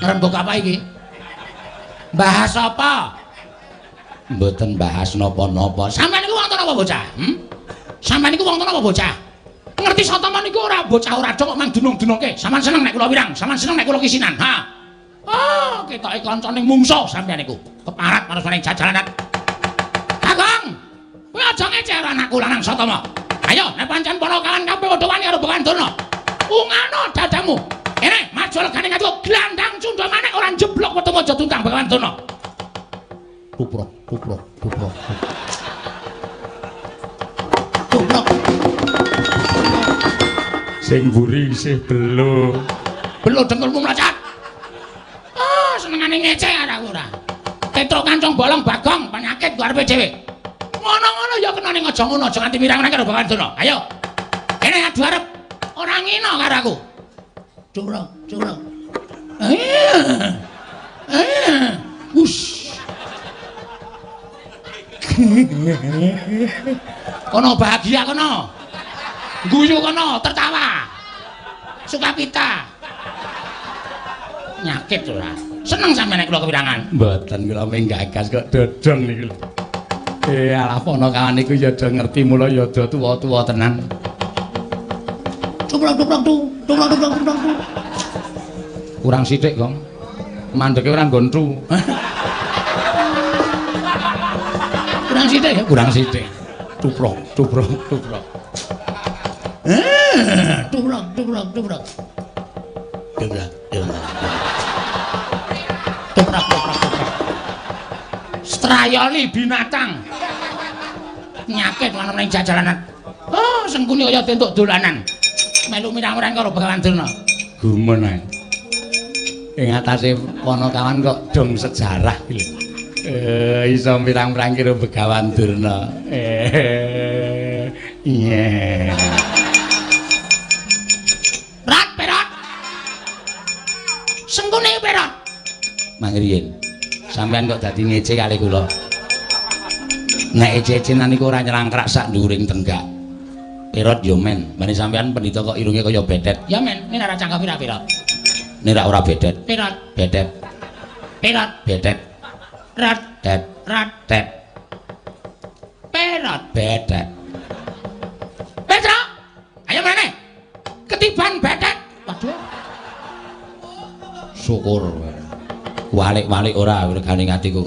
Ngrembug apa iki? Bahas apa? Mboten bahas napa-napa. Sampeyan niku wonten apa bocah? Hmm? Sampeyan niku wonten apa bocah? Ngerti Satama niku ora bocah ora dong kok mang dunung-dunungke. Sampeyan seneng nek kula wirang, sampeyan seneng nek kula kisinan. Ha. Oh, ketoke kancane mungsuh sampeyan niku. Keparat manungsa jajalanan. Kakang, kowe aja ngece karo anakku lanang Satama. Ayo, nek pancen para kawan kabeh padha wani karo Begawan Durna. Ungano dadamu. Kene, maju legane ngatu glandang cundha manik ora jeblok metu aja tuntang Begawan Durna. Tuprok, tuprok, tuprok. Tuprok. Sing mburi isih belo. Belo dengkulmu mlacat. Ah, senengane ngece karo aku ora. Petruk kancong bolong bagong penyakit ku arepe dhewe. Ngono-ngono ya kena ning aja ngono, aja nganti mirang-mirang karo Begawan Durna. Ayo. Kene adu arep. Ora ngino karo aku. Curang, curang. Eh. Eh. Wush. Kono bahagia kono. Guyu kono, tertawa. Sukapita. Nyakit ora. Seneng sampeyan nek kula kewirangan. Mboten kula menggagas kok dodong niku lho. Alah ponokawan niku ya do ngerti mula ya do tuwa-tuwa tenan. Cuplok cuplok tu, cuplok cuplok cuplok tu. Kurang sithik, Gong. Mandeke ora nggon tu. Kurang sithik ya? Kurang sithik. Tuprok, tuprok, tuprok. Tuprok, tuprok, tuprok. Tuprok, tuprok. Tuprok, tuprok, tuprok. Strayoli binatang. Nyakit ana ning jajalanan. Oh, sengkuni kaya tentuk dolanan. Melu mirang-mirang karo Begawan Durna. Gumun ae. Ing atase ponokawan kok dong sejarah iki lho. Iso mirang-mirang karo Begawan Durna. Iya. Rat perot. Sengkuni perot. Mangriyin. Sampeyan kok dadi ngece kali kula. Nek ece-ecenan niku ora nyelangkrak sak nduwuring tenggak. Perot yo men, bane sampeyan pendhita kok irunge kaya bedet. Ya men, ini ora cangkem ora perot. Nek ora bedet. Perot, Bedet, perot, bedet, rat, det, rat, tet, perot. bedet. Petro, ayo mrene. Ketiban bedet. Waduh. Syukur. Walik-walik ora regane atiku.